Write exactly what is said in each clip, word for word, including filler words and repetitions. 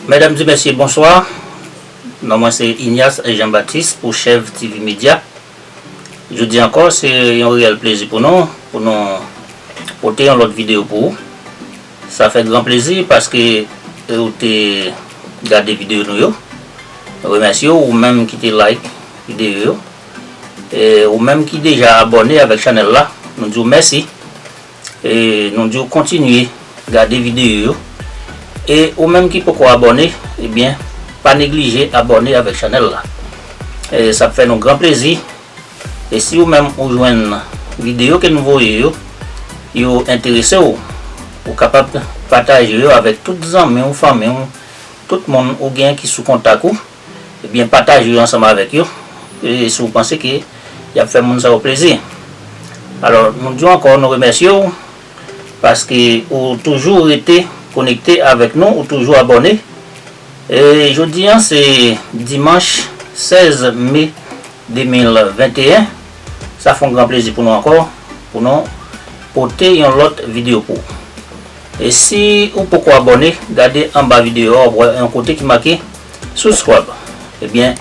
Medam e mesye, bonswa. Non mwen se Ignace Jean Baptiste pou Chèv T V Media. Jodi ankò, se yon reyèl plezi pou nou, pou nou pote yon lòt videyo pou ou. Sa fè gran plezi paske ou te gade videyo nou yo. Nou remèsye w, ou menm ki te like videyo yo. E ou menm ki deja abòne avèk chanèl la, nou di w mèsi. E nou di w kontinye gade videyo yo. E ou menm ki poko abòne, ebyen, pa neglije abòne avèk chanèl la. E sa ap fè nou gran plezi. E si ou menm ou jwenn videyo ke nou voye yo, yo enterese w, ou kapab pataje yo avèk tout zanmi w, fanmi w, tout moun ou gen ki sou kontak ou. Ebyen, pataje yo ansanm avèk yo, e si w panse ke y ap fè moun sa yo plezi. Alò, nou di w ankò, nou remèsye w, paske ou toujou rete konekte avèk nou, ou toujou abòne. E jodi a, se dimanch sèz me de mil venteyen. Sa fè yon gran plezi pou nou ankò, pou nou pote yon lòt videyo pou ou. E si ou poko abòne, gade anba videyo a, w ap wè yon kote ki make subscribe. Ebyen,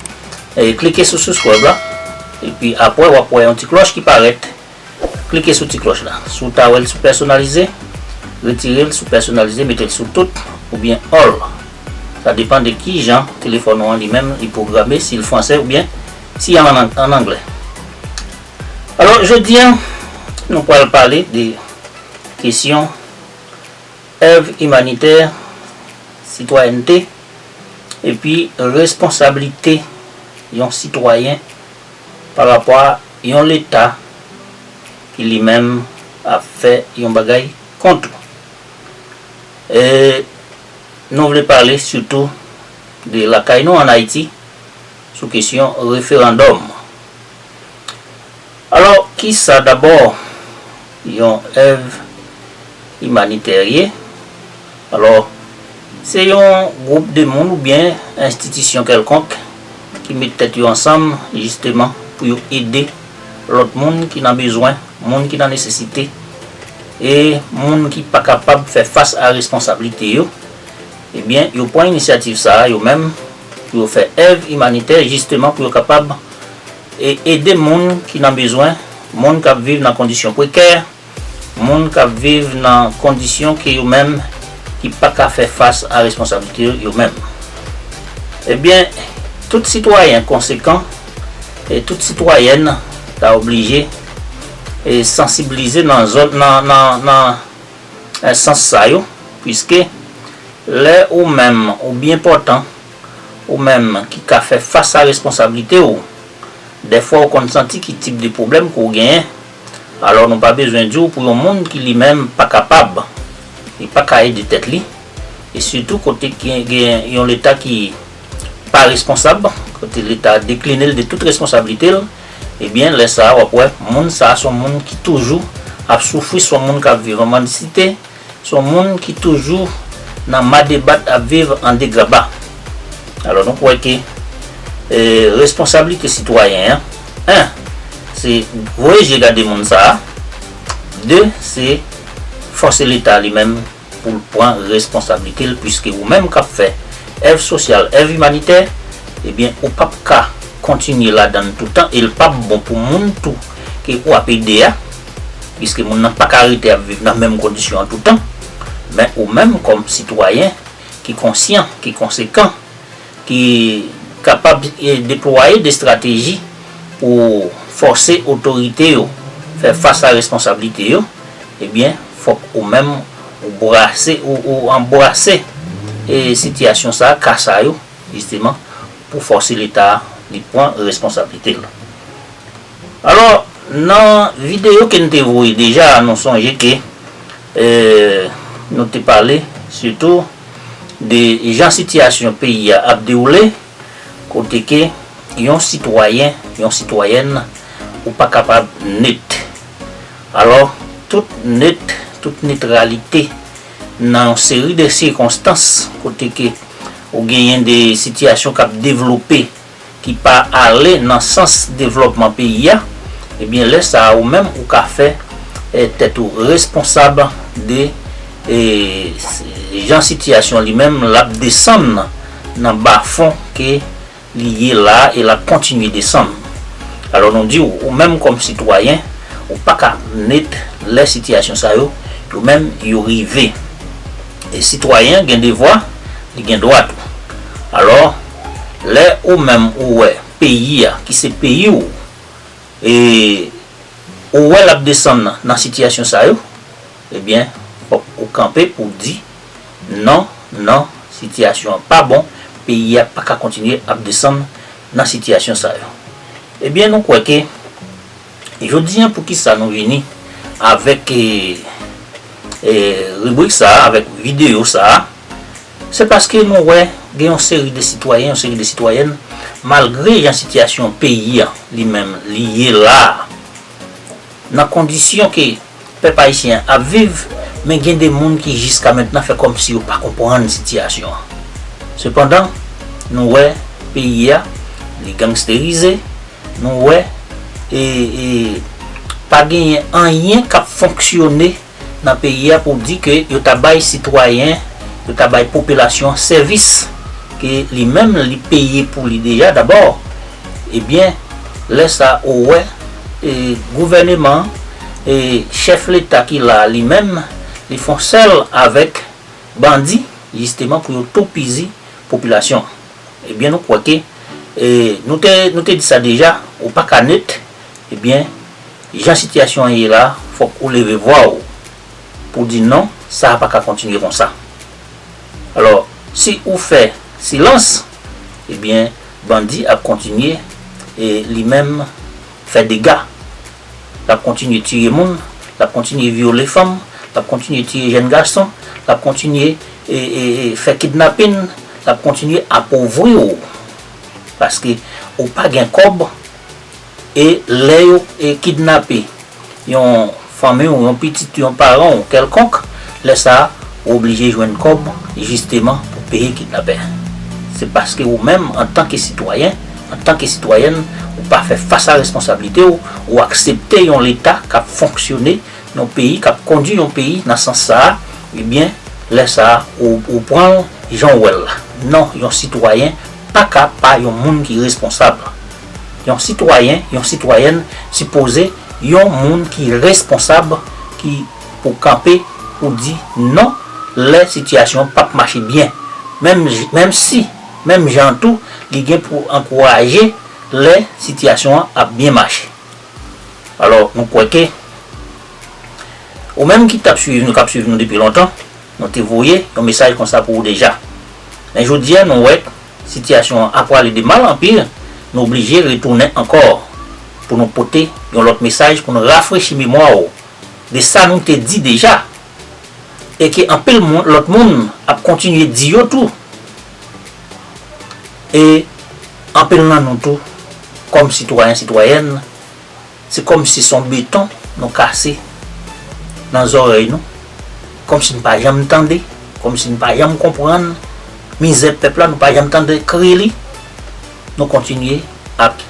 e, klike sou subscribe la, epi apre w ap wè yon ti klòch ki parèt. Klike sou ti klòch la. Si w ta wè l sou pèsonalize, retire l sou pèsonalize, mete l sou tout, oubyen all. Sa depann de ki jan telefòn ou an li menm li pwograme, si l fransè oubyen si an, an, an anglè. Alò, jodi a, nou pral pale de kesyon èv imanitè, sitwayènte, epi responsablite yon sitwayen pa rapò a yon leta ki li menm ap fè yon bagay kont ou. E nou vle pale sitou de lakay nou ann Ayiti sou kesyon referandòm. Alò, kisa dabò yon èv imanitè ye? Alò, se yon gwoup de moun oubyen enstitisyon kèlkonk ki met tèt yo ansanm jisteman pou yo ede lòt moun ki nan bezwen, moun ki nan nesesite, e moun ki pa kapab fè fas a responsablite yo. Ebyen, yo pran inisyativ sa a yo menm pou yo fè èv imanitè jisteman pou yo kapab e ede moun ki nan bezwen, moun k ap viv nan kondisyon prekè, moun k ap viv nan kondisyon ke yo menm ki pa ka fè fas a responsablite yo, yo menm. Ebyen, tout sitwayen konsekan e tout sitwayèn ta oblije e sansibilize nan zòn, nan, nan, nan, e, sans sa yo, piske lè ou menm ou byen pòtan, ou menm ki ka fè fas a responsablite w, dèfwa ou konn santi ki tip de pwoblèm ke w genyen. Alò, nou pa bezwen di w pou yon moun ki li menm pa kapab, li pa ka ede tèt li, e sitou kote gen, gen yon leta ki pa responsab, kote leta dekline l de tout responsablite l, ebyen, lè sa a, w ap wè, moun sa a se yon moun ki toujou ap soufri, se yon moun k ap viv an mandisite, se yon moun ki toujou nan madebat ap viv an degraba. Alò, nou kwè ke, e, responsablite sitwayen an, en, se voye je gade moun sa a, de, se fòse leta li menm pou l pran responsablite l, piske ou menm k ap fè èv sosyal, èv imanitè, ebyen, ou p ap ka kontinye ladan l toutan, e l p ap bon pou moun tou ke w ap ede a, piske moun nan pa ka rete ap viv nan menm kondisyon an toutan. Men ou menm kòm sitwayen ki konsyan, ki konsekan, ki kapab, e, deplwaye de estrateji pou fòse otorite yo fè fas a responsablite yo, ebyen, fòk ou menm ou brase, ou, ou anbrase, e, sitiyasyon sa a, ka sa yo, jisteman, pou fòse leta a li pran responsablite l. Alò, nan videyo ke n te voye deja, nou sonje ke, e, nou te pale sitou de jan sitiyasyon peyi a ap dewoule, kote ke yon sitwayen, yon sitwayèn, ou pa kapab net. Alò, tout net, tout netralite nan yon seri de sikonstans kote ke ou genyen de sitiyasyon k ap devlope ki pa ale nan sans devlòpman peyi a, ebyen, lè sa a, ou menm, ou ka fè, e, tèt ou responsab de, e, s-, jan sitiyasyon li menm l ap desann nan bafon ke li ye la a e l ap kontinye desann. Alò, nou di w, ou menm kòm sitwayen, ou pa ka net lè sitiyasyon sa yo, yo menm, yo rive. E sitwayen gen devwa, li gen dwa tou. Alò, lè ou menm ou wè peyi a, ki se peyi w, e ou wè l ap desann nan sitiyasyon sa yo, ebyen, fòk ou kanpe pou w di, non, non, sitiyasyon an pa bon, peyi a pa ka kontinye ap desann nan sitiyasyon sa yo. Ebyen, nou kwè ke jodi a, poukisa nou vini avèk, e, e, ribrik sa a, avèk videyo sa a, se paske nou wè gen yon seri de sitwayen, yon seri de sitwayèn, malgre jan sitiyasyon peyi a li menm li ye la a, nan kondisyon ke pèp ayisyen an ap viv, men gen de moun ki jiska mentnan fè kòmsi yo pa konprann sitiyasyon an. Sepandan, nou wè peyi a, li gangsterize, nou wè, e, e, pa genyen anyen k ap fonksyone nan peyi a pou di ke yo ta bay sitwayen, yo ta bay popilasyon an sèvis ke li menm li peye pou li deja dabò, ebyen, lè sa ou wè, e, gouvèneman, e, chèf leta ki la a li menm, li fè yon sèl avèk bandi, jisteman pou yo toupizi popilasyon an. Ebyen, nou kwè ke, e, nou te, nou te di sa deja, ou pa ka net, ebyen, jan sitiyasyon an ye la, fòk ou leve vwa w pou di non, sa a pa ka kontinye konsa. Alò, si ou fè silans, ebyen, bandi ap kontinye, e, li menm fè dega. L ap kontinye tiye moun, l ap kontinye vyole fanm, l ap kontinye tiye jèn gason, l ap kontinye, e, e, e, fè kidnapin, l ap kontinye apovri w. Paske ou pa gen kòb, e lè yo, e, kidnape yon fanmi w, yon pitit, yon paran w kèlkonk, lè sa a, ou oblije jwenn kòb, jisteman, pou peye kidnapè. Se paske ou menm, antanke sitwayen, antanke sitwayèn, ou pa fè fas a responsablite w, ou aksepte yon leta k ap fonksyone, yon peyi k ap kondui yon peyi nan sans sa a, ebyen, lè sa a, ou, ou pran l jan w wè l la. Non, yon sitwayen pa ka pa yon moun ki responsab. Yon sitwayen, yon sitwayèn sipoze yon moun ki responsab, ki pou kanpe, pou di non lè sitiyasyon an p ap mache byen. Menm, menm si, menm jan tou, li gen pou ankouraje lè sitiyasyon an ap byen mache. Alò, nou kwè ke ou menm ki t ap swiv nou, k ap swiv nou depi lontan, nou te voye yon mesaj konsa pou ou deja. Men jodi a, nou wè sitiyasyon an ap prale de mal an pi, nou oblije retounen ankò pou nou pote yon lòt mesaj, pou nou rafrechi memwa w de sa nou te di deja, e ke anpil moun, lòt moun ap kontinye di yo tou. E anpil nan nou tou, kòm sitwayen, sitwayèn, se kòmsi se yon beton nou kase nan zòrèy nou, kòmsi n pa janm tande, kòmsi n pa janm konprann mizè pèp la, nou pa janm tande kri li, nou kontinye ap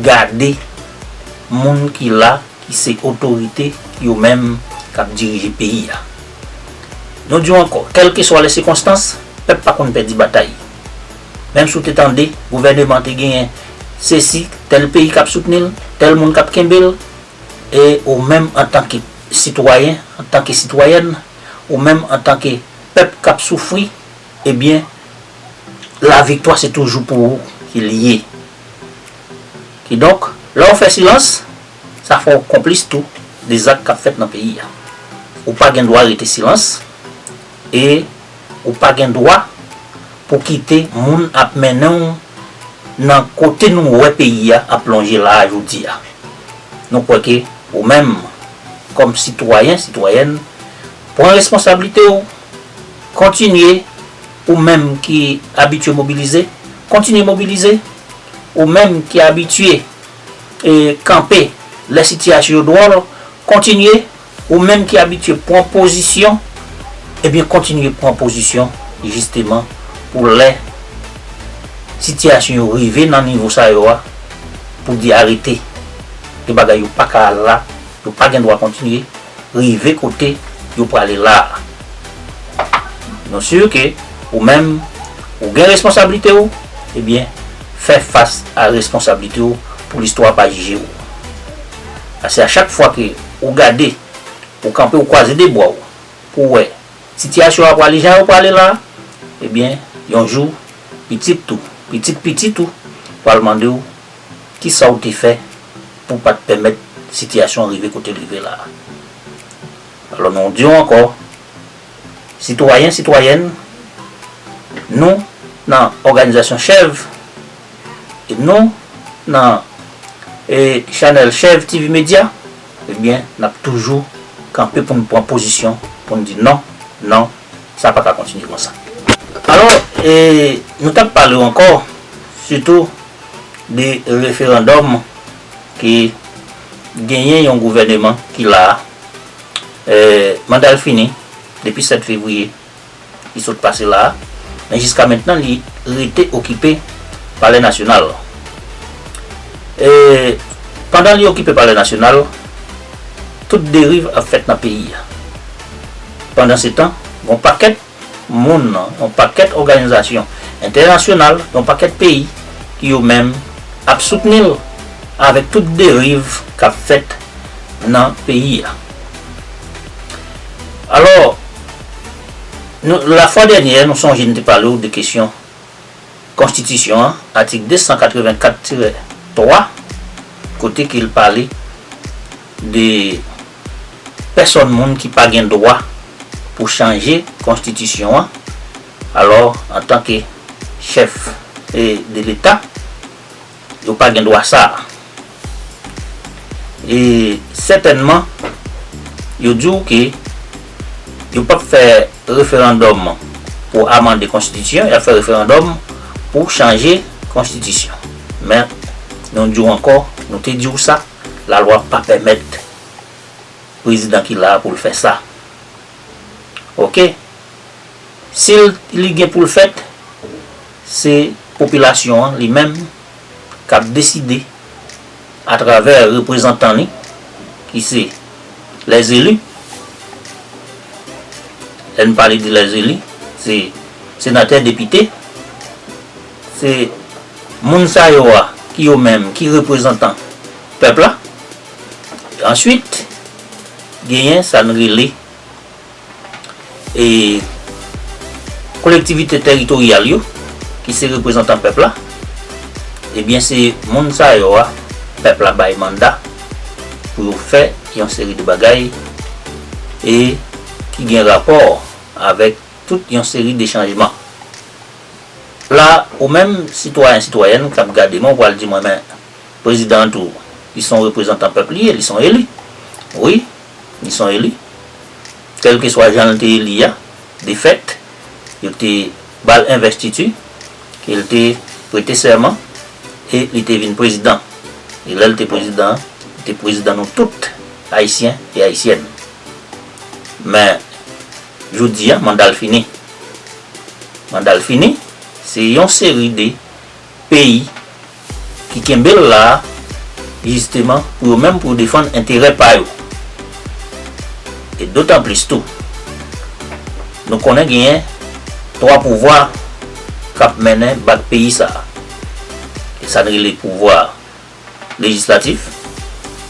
gade moun ki la, ki se otorite yo menm k ap dirije peyi a. Nou di w ankò, kèlkeswa lè sikonstans, pèp pa konn pèdi batay. Menm si w te tande gouvèneman te genyen sesi, tèl peyi k ap soutni l, tèl moun k ap kenbe l, e ou menm antanke sitwayen, antanke sitwayèn, ou menm antanke pèp k ap soufri, ebyen, laviktwa se toujou pou ou ke li ye. Kidonk, lè w fè silans, sa fè w konplis tou de zak k ap fèt nan peyi a. Ou pa gen dwa rete silans, e ou pa gen dwa pou kite moun ap mennen w nan kote nou wè peyi a ap plonje la a jodi a. Nou kwè ke ou menm, kòm sitwayen, sitwayèn, pran responsablite w, kontinye, ou menm ki abitye mobilize, kontinye mobilize, ou menm ki abitye, e, kanpe lè sitiyasyon yo dwòl, kontinye, ou menm ki abitye pran pozisyon, ebyen, kontinye pran pozisyon, jisteman, pou lè sitiyasyon yo rive nan nivo sa yo a, pou di arete. Gen bagay yo pa ka al la, yo pa gen dwa kontinye rive kote yo prale la a. Nou si ke ou menm, ou gen responsablite w, ebyen, fè fas a responsablite w pou listwa pa jije w. Paske a chak fwa ke ou gade, ou kanpe, ou kwaze de bra w, pou w wè sitiyasyon an prale jan yo prale la, ebyen, yon jou, pitit ou, pitit pitit ou, pral mande w kisa w te fè pou pa t pèmèt sitiyasyon an rive kote l rive la. Alò, nou di w ankò, sitwayen, sitwayèn, nou, nan òganizasyon Chèv, e nou, nan, e, chanèl Chèv T V Media, ebyen, n ap toujou kanpe pou n pran pozisyon, pou n di non, non, sa pa ka kontinye konsa. Alò, e, nou t ap pale ankò, sitou de referandòm ki genyen yon gouvèneman ki la a, e, manda l fini depi sèt fevriye ki sot pase la a, men jiska mentnan li rete okipe Palè Nasyonal. E, pandan li okipe Palè Nasyonal, tout deriv ap fèt nan peyi a. Pandansetan, gon pakèt moun, yon pakèt òganizasyon entènasyonal, yon pakèt peyi ki yo menm ap soutni l avèk tout deriv k ap fèt nan peyi a. Alò, nou, lafwa dènyè, nou sonje n te pale w de kesyon konstitisyon an, atik de san katrevenkat tirè twa, kote ke l pale de pèsòn moun ki pa gen dwa pou chanje konstitisyon an. Alò, antanke chèf, e, de Leta, yo pa gen dwa sa a. E sètènman, yo di w ke yo p ap fè referandòm pou amande konstitisyon, y ap fè referandòm pou chanje konstitisyon. Men, nou di w ankò, nou te di w sa, lalwa pa pèmèt prezidan ki la a pou l fè sa. Oke? Si l, li gen pou l fèt, se popilasyon an li menm k ap deside atravè reprezantan li, ki se lèzeli. Lè n pale de lèzeli, se senatè, depite, se moun sa yo a ki yo menm ki reprezantan pèp la. Answit, genyen sa n rele e kolektivite tèritoryal yo, ki se reprezantan pèp la, ebyen, se moun sa yo a, pèp la bay manda pou yo fè yon seri de bagay e ki gen rapò avèk tout yon seri de chanjman. La, ou menm, sitwayen, sitwayèn k ap gade mwen, ou pral di mwen, men, prezidan an tou, li se yon reprezantan pèp li ye, li se yon eli. Wi, li se yon eli. Kèlkeswa jan l te eli a, de fèt, yo te ba l envèstiti, ke l te prete sèman, e li te vin prezidan. E lè l te prezidan, li te prezidan nou tout, Ayisyen e Ayisyèn. Men, jodi a, manda l fini. Manda l fini, se yon seri de peyi ki kenbe l la a, jisteman, pou yo menm, pou yo defann enterè pa yo. E dotanplis tou, nou konnen genyen twa pouvwa k ap mennen bak peyi sa a. E sa n rele pouvwa lejislatif,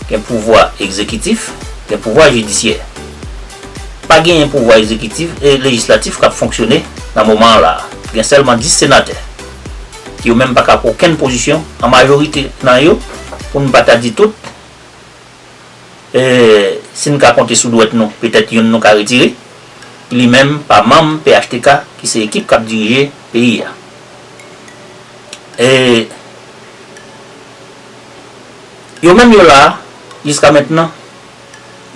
gen pouvwa egzekitif, gen pouvwa jidisyè. Pa genyen pouvwa egzekitif e lejislatif k ap fonksyone nan moman an la a. Gen sèlman dis senatè. Yo menm pa ka pran okenn pozisyon, an majorite nan yo, pou n pa ta di tout, e, si n ka konte sou dwèt nou, petèt youn nou ka retire, li menm pa manm P H T K, ki se ekip k ap dirije peyi a. E yo menm yo la, jiska mentnan,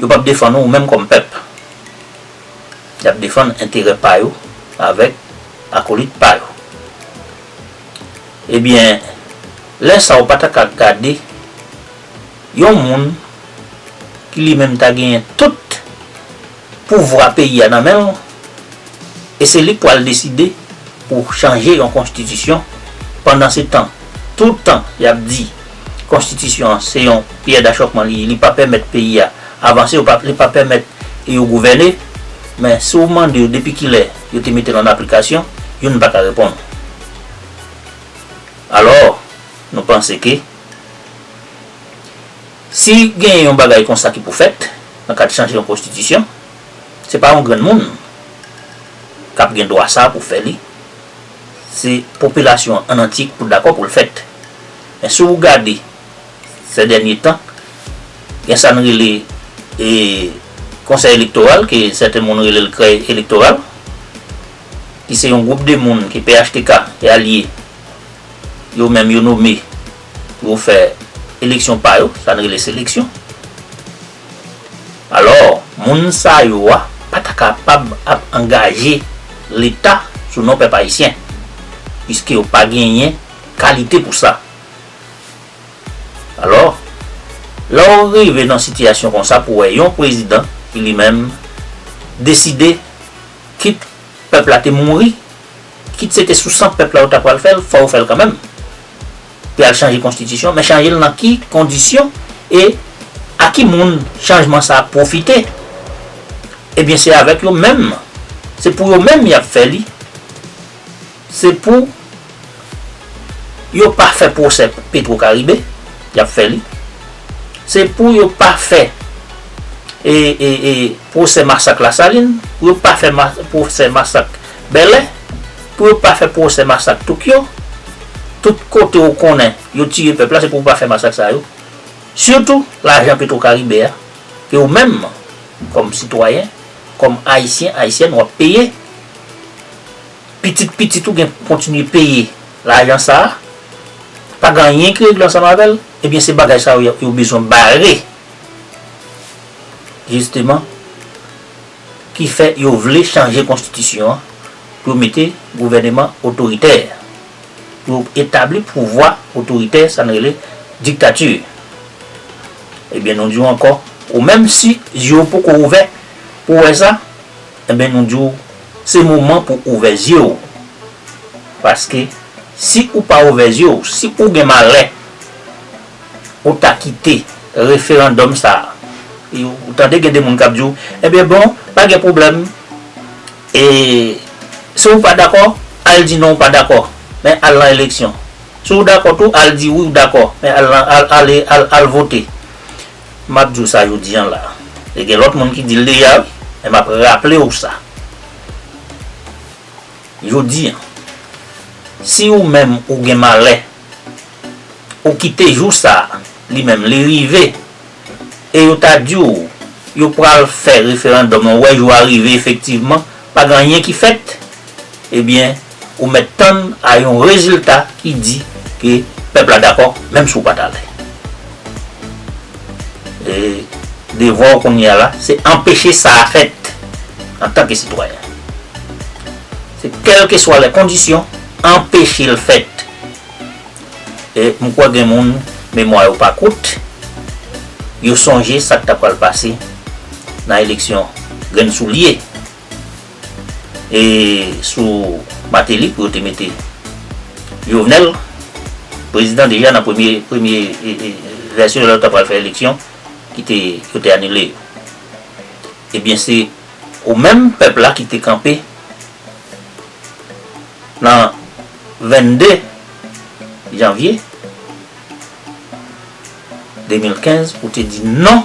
yo p ap defann ou menm kòm pèp. Y ap defann enterè pa yo avèk akolit pa yo. Ebyen, lè sa a ou pa ta ka gade yon moun ki li menm ta genyen tout pouvwa peyi a nan men l, e se li k pral deside pou chanje yon konstitisyon. Pandansetan, toutan y ap di konstitisyon an se yon pyè dachòkman li ye, li pa pèmèt peyi a avanse, ou pa, li pa pèmèt yo gouvène, Men si w mande yo depi kilè yo te mete l an aplikasyon, youn pa ka reponn. Alò, nou panse ke si genyen yon bagay konsa ki pou fèt, nan kad chanje yon konstitisyon, se pa yon grenn moun k ap gen dwa sa pou fè li. Se popilasyon an antye ki pou dakò pou l fèt. Men si w gade, sè dènye tan, gen sa n rele, e, konsèy elektoral, ke sèten moun rele l krèy elektoral, ki se yon gwoup de moun ke P H T K e alye yo menm yo nome pou yo fè eleksyon pa yo, sa n rele seleksyon. Alò, moun sa yo a pa ta kapab ap angaje Leta sou non pèp ayisyen, piske yo pa genyen kalite pou sa. Alò, lè w rive nan sitiyasyon konsa pou wè yon prezidan ki li menm deside, kit pèp la te mouri, kit se te sou san pèp la yo ta pral fè l, fò yo fè l kanmenm. Pou y al chanje konstitisyon, men chanje l nan ki kondisyon e a ki moun chanjman sa ap pwofite? Ebyen, se avèk yo menm. Se pou yo menm y ap fè li. Se pou yo pa fè pwosè Petro Karibe, y ap fè li. Se pou yo pa fè, e, e, e, pwosè masak Lasalin, pou yo pa fè ma-, pwosè masak Bèlè, pou yo pa fè pwosè masak Tokyo. Tout kote ou konnen yo tiye pèp la, se pou yo pa fè masak sa yo. Sitou lajan Petro Karibe a, ke ou menm, kòm sitwayen, kòm Ayisyen, Ayisyèn, w ap peye. Pitit pitit ou gen pou kontinye peye lajan sa a, pa gen anyen ki regle ansanm avè l, ebyen se bagay sa yo, yo bezwen bare. Jisteman, ki fè yo vle chanje konstitisyon an pou yo mete gouvèneman otoritè, pou yo etabli pouvwa otoritè, sa n rele diktati. Ebyen, nou di w ankò, ou menm si zye w poko ouvè pou w wè sa, ebyen, nou di w, se moman pou ouvè zye w. Paske si ou pa ouvè zye w, si ou gen malè, ou ta kite referandòm sa a. Ou tande gen de moun k ap di w, ebyen bon, pa gen pwoblèm. E si w pa dakò, al di non ou pa dakò, men al nan eleksyon. Si w dakò tou, al di wi w dakò, men al nan, al, ale, al, al vote. M ap di w sa jodi a la. E gen lòt moun ki di l deja, wi, men m ap raple w sa. Jodi a, si ou menm ou gen malè, ou kite jou sa a, li menm, li rive, e yo ta di w, yo pral fè referandòm nan, ou wè jou a rive efektivman, pa gen anyen ki fèt, ebyen, ou mèt tann a yon rezilta ki di ke pèp la dakò, menm si w pa t ale. E devwa w kounye a la, se anpeche sa a fèt antanke sitwayen. Se kèlkeswa lè kondisyon, anpeche l fèt. E m kwè gen moun, memwa yo pa kout, yo sonje sa k ta pral pase nan eleksyon grenn soulye, e sou Martelly pou yo te mete Jovenel prezidan deja nan premye, premye, e, e, vèsyon lè yo ta pral fè eleksyon ki te, yo te anile yo. Ebyen, se ou menm pèp la ki te kanpe nan vennde janvye de mil kenz pou te di non,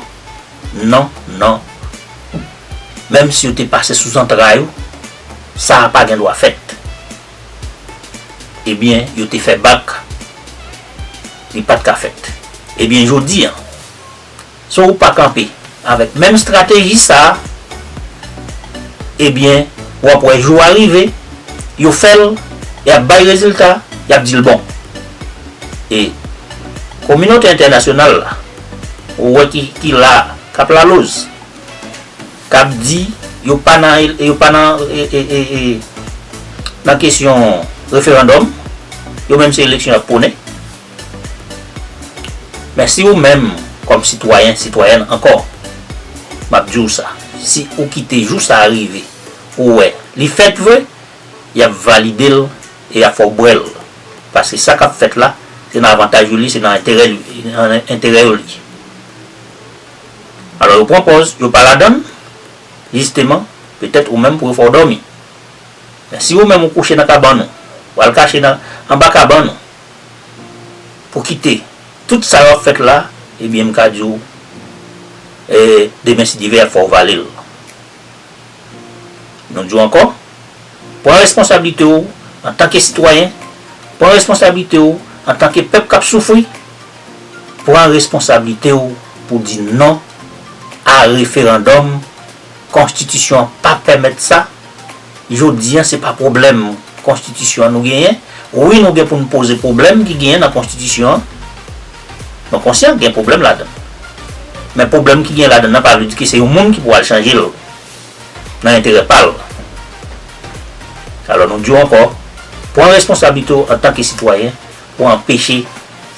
non, non. Menm si yo te pase sou zantray ou, sa a pa gen dwa fèt. Ebyen, yo te fè bak, li pa t ka fèt. Ebyen, jodi a, si w pa kanpe avèk menm estrateji sa a, ebyen, w ap wè jou a rive, yo fè l, y ap bay rezilta, y ap di l bon. E kominote entènasyonal la, ou wè ki, ki la, k ap laloz, k ap di yo pa nan, yo pa nan, e, e, e, e, nan kesyon referandòm, yo menm se eleksyon y ap pwone. Men si ou menm, kòm sitwayen, sitwayèn ankò, m ap di w sa, si ou kite jou sa a rive, ou wè, li fèt vre, y ap valide l e y ap fè w bwè l. Paske sa k ap fèt la, se nan avantaj yo li, se nan enterè li, nan enterè yo li. Alò, yo pran pòz, yo pa ladan l, jisteman, Petèt ou menm pou yo fè w dòmi. Men si ou menm ou kouche nan kabann ou, ou al kache nan, anba kabann ou, pou kite tout sa yo ap fèt la, ebyen, m ka di w, e, demen, si Dye vle, y ap fè w vale l. Nou di w ankò, pran responsablite w antanke sitwayen, pran responsablite w antanke pèp k ap soufri, pran responsablite w pou di non a referandòm. Konstitisyon an pa pèmèt sa. Jodi a, se pa pwoblèm konstitisyon an nou genyen. Wi, nou gen pou n poze pwoblèm ki genyen nan konstitisyon an. Nou konsyan gen pwoblèm ladan l. Men pwoblèm ki genyen ladan l nan pa vle di ke se yon moun ki pou al chanje l nan enterè pa l. Alò, nou di w ankò, pran responsablite w antanke sitwayen pou anpeche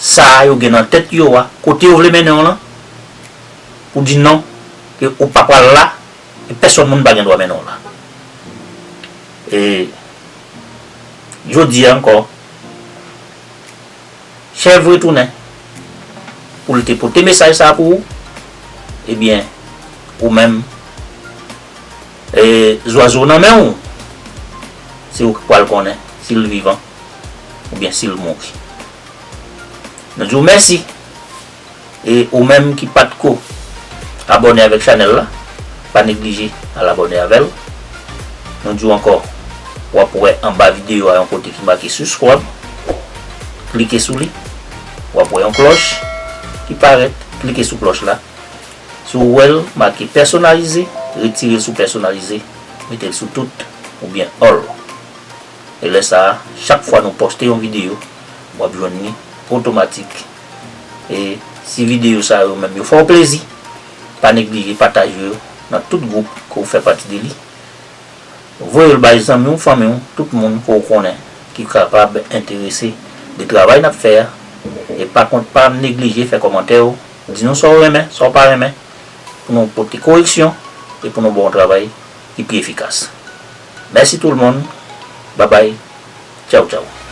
sa yo gen nan tèt yo a, kote yo vle mennen w lan, pou di non, ke ou pa pral la, e pèsonn moun pa gen dwa mennen w la. E jodi a ankò, chèf retounen pou l te pote mesaj sa a pou ou, ebyen, ou menm, e, zwazo nan men w, se ou ki pral konnen si l vivan oubyen si l mouri. Nou di w mèsi. E ou menm ki pa t ko abòne avèk chanèl la, pa neglije al abòne avè l. Nou di w ankò, w ap wè anba videyo a yon kote ki make subscribe. Klike sou li. W ap wè yon klòch ki parèt. Klike sou klòch la. Si w wè l make pèsonalize, retire l sou pèsonalize, mete l sou tout oubyen all. E lè sa a, chak fwa nou poste yon videyo, w ap jwenn li otomatik. E si videyo sa yo menm yo fè w plezi, pa neglije pataje yo nan tout gwoup ke w fè pati de li. Voye l bay zanmi w, fanmi w, tout moun ke w konnen ki kapab enterese de travay n ap fè a. E pa kont, pa neglije fè kòmantè w, di nou sa w renmen, sa w pa renmen, pou nou pote koreksyon e pou nou ba w yon travay ki pi efikas. Mèsi tout moun. Babay. Tchaw, tchaw.